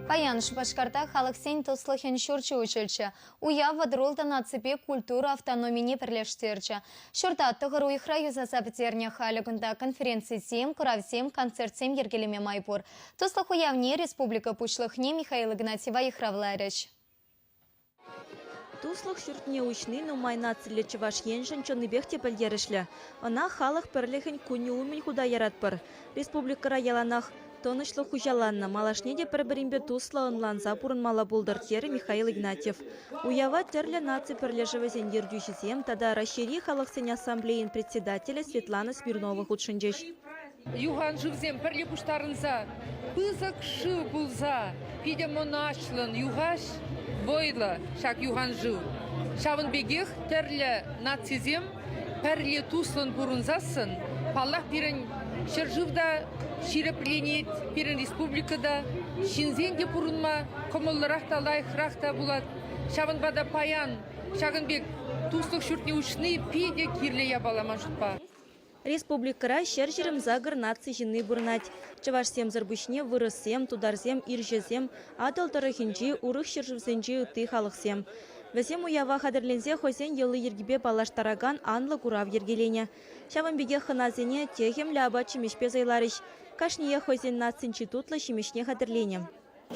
Паян Шупашкарта Халӑхсен туслӑхӗн ҫурчӗ уҫӑлчӗ. Уяв Вӑтӑрултӑ наципе культура автономине пӗрлештерчӗ. Ҫурта тӑхӑр уйӑхра юсаса пӗтернӗ. Халӗ кунта конференцисем, куравсем, концертсем йӗркелеме май пур. Туслӑх уявне республика Пуҫлӑхне Михаил Игнатьева йыхравларӗҫ. Туслӑх ҫуртне уҫни нумай нациллӗ Чӑваш Еншӗн чӑннипех те пӗлтерӗшлӗ. Ӑна Халӑх пӗрлӗхӗн кунӗ умӗн хута яратпӑр. Республикӑра яланах тӑнӑҫлӑх хуҫаланнӑ, малашне те пӗр-пӗринпе туслӑ ӑнланса пурӑнмалла пултӑр, терӗ Михаил Игнатьев. Уява тӗрлӗ наци пӗрлешӗвӗсен ертӳҫисем тата Раҫҫейри халӑхсен ассамблейин председателӗ Светлана Смирнова хутшӑнчӗҫ. Юхан шывсем пӗрле пуҫтарӑнса пысӑк шыв пулса питӗ мӑнаҫлӑн юхаҫ, вӑйлӑ ҫак юхан шыв. Ҫавӑн пекех тӗрлӗ нацисем пӗрле туслӑн пурӑнсассӑн, паллах, пирӗн ҫӗршыв та ҫирӗпленет, пирӗн республика та, ҫынсен те пурӑнма кӑмӑллӑрах та лайӑхрах та пулать. Ҫавӑнпа та паян ҫакӑн пек туслӑх ҫуртне уҫни питӗ кирлӗ япала ман шутпа. Республикӑра 128 наци ҫынни пурӑнать. Чӑвашсемсӗр пуҫне вырӑссем, тутарсем, ирҫесем, Атӑл тӑрӑхӗнчи, урӑх ҫӗршывсенчи ытти халӑхсем. Вӗсем уява хатӗрленсе хӑйсен йӑли-йӗркипе паллаштаракан анлӑ курав йӗркеленӗ. Ҫавӑн пекех хӑнасене техӗмлӗ апат-ҫимӗҫпе сӑйларӗҫ. Кашниех хӑйсен нацин чи тутлӑ ҫимӗҫне хатӗрленӗ.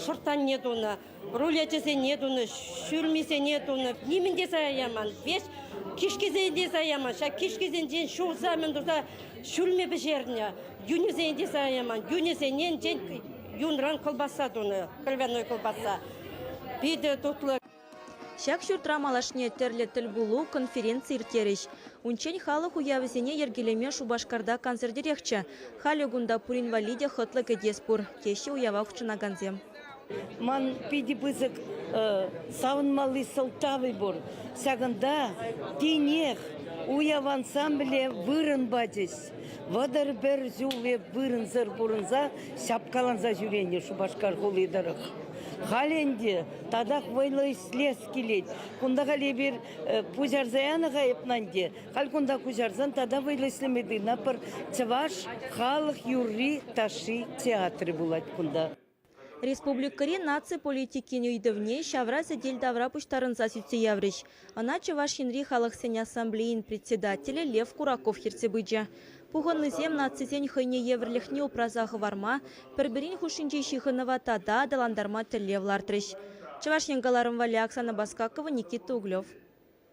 Шӑрттанне тунӑ, рулечӗсене тунӑ, ҫурмисене тунӑ. Нимӗн те сая яман. Весь кишкисене те сая яман. Ҫак кишкисенчен ҫулса мӗн туса ҫурми пӗҫернӗ. Юнӗсене те сая яман. Юнӗсенчен юнран кӑлпасса тунӑ, кровяной кӑлпасса. Питӗ тутлӑ. Ҫак ҫуртра малашне тӗрлӗ тӗлпулу, конференци ирттерӗҫ. Унччен халӑх уявӗсене йӗркелеме Шупашкарта кансӗртерехчӗ. Халӗ кунта пурин валли те хӑтлӑ кӗтес пур, теҫҫӗ уява хутшӑнакансем. Ман питӗ пысӑк савӑнмалли сӑлтавӗ пур. Ҫакӑнта тинех уяв ансамбле вырӑн пачӗҫ. 31 ҫул эп вырӑнсӑр пурӑнса ҫапкаланса ҫӳренӗ Шупашкар хули тӑрӑх. Халӗ ӗнтӗ татах вӑйлӑ ӗҫлес килет. Кунта халь эпир пуҫарса янӑ-ха эп ӗнтӗ. Халь кунта куҫарсан тата вӑйлӑ ӗҫлеме тытӑнатпӑр. Чӑваш халӑх юрри-ташши театрӗ пулать кунта. Республикӑри наци политикин ыйтӑвне ҫавра сӗтел тавра пуҫтарӑнса сӳтсе яврӗҫ. Ӑна Чӑваш Енри Халӑхсен ассамблейин председателӗ Лев Кураков ертсе пычӗ. Пухӑннисем нацисен хӑйне евӗрлӗхне упраса хӑварма, пӗр-пӗрин хушшинчи ҫыхӑнӑва тата аталантарма тӗллев лартрӗҫ. Чӑваш Ен кӑларӑм валли Оксана Баскакова, Никита Углев.